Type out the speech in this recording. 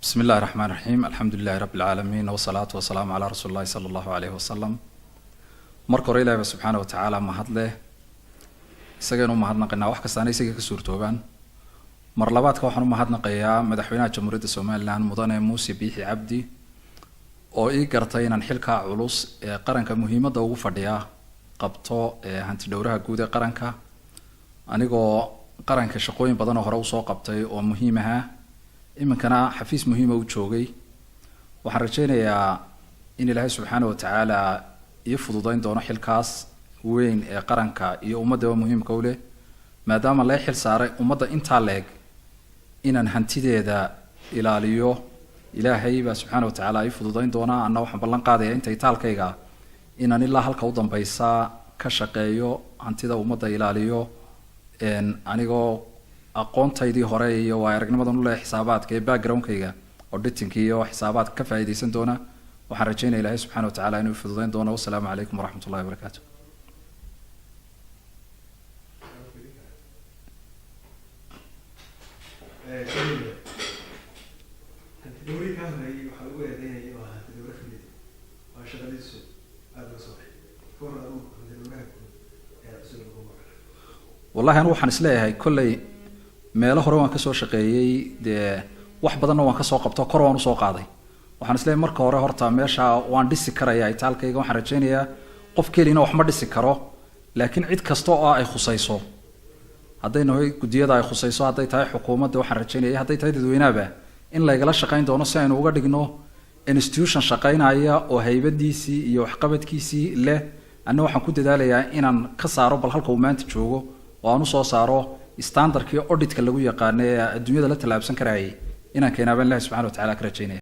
Bismi illahi raxmaan raxiim, alxamdu lilahi rabbi alcaalamiin, wasalaatu wasalaamu calaa rasuuli llahi sala allahu aleyhi wasalam. Marka hore, Ilahi ba subxaana wa tacaala mahad leh, isagaynu umahadnaqaynaa, wax kastaana isaga ka suurtoobaan. Mar labaadka, waxaan umahadnaqayaa Madaxweynaha Jamhuuriyadda Somaliland, Mudane Muuse Biixi Cabdi, oo ii gartay inaan xilkaa culus ee qaranka muhiimadda ugu fadhiya qabto ee Hanti Dhowraha Guud ee Qaranka, anigoo qaranka shaqooyin badan oo hore usoo qabtay oo muhiim ahaa, iminkana xafiis muhiima u joogay. Waxaan rajeynayaa in Ilaahay subxaana wa tacaala ii fududeyn doono xilkaas weyn ee qaranka iyo ummaddaba muhiimka u leh, maadaama lay xil saaray ummadda intaa leeg inaan hantideeda ilaaliyo. Ilaahay baa subxaana wa tacaala ii fududeyn doonaa, anna waxaan ballan qaadaya inta itaalkayga inaan ilaa halka u dambeysa ka shaqeeyo, hantida ummadda ilaaliyo, anigoo aqoontaydii hore iyo waa aragnimadan uleeyahay xisaabaadka ee backgroundkayga auditingka iyo xisaabaadka ka faa'iidaysan doona. Waxaan rajeynaya Ilahay subxana wa tacala inuu fududeyn doono. Wasalaamu calaykum waraxmat ullahi wabarakaatu. Hanti dhowri kaa horeeyey waxaa lagu eedeynaya inuu ahaa hanti dhowre fadhiid waa shaqadiisu aada uga soo baxay. Ka waran adigu hanti dhowraha guud ee cusub lagu magacaabo? Wallahi, anigu waxaan isleeyahay kolley meelo hore waan kasoo shaqeeyey, dee wax badanna waan kasoo qabto, kor waan usoo qaaday. Waxaan isleeyahay marka hore horta meesha waan dhisi karayaa itaalkayga. Waxaan rajeynayaa qof kelina wax ma dhisi karo, laakiin cid kasta oo ay khusayso, hadday nahay guddiyada ay khusayso, hadday tahay xukuumadda, waxaan rajeynaya hadday tahay dadweynahaba in laygala shaqayn doono si aynu uga dhigno institution shaqaynaya oo haybadiisii iyo waxqabadkiisii leh. Anna waxaan ku dadaalayaa inaan ka saaro bal halka uu maanta joogo oo aan usoo saaro standardkii auditka lagu yaqaano ee adduunyada la tallaabsan karayay inaan keenaa baan Ilahi subxana wa tacala ka rajeynaya.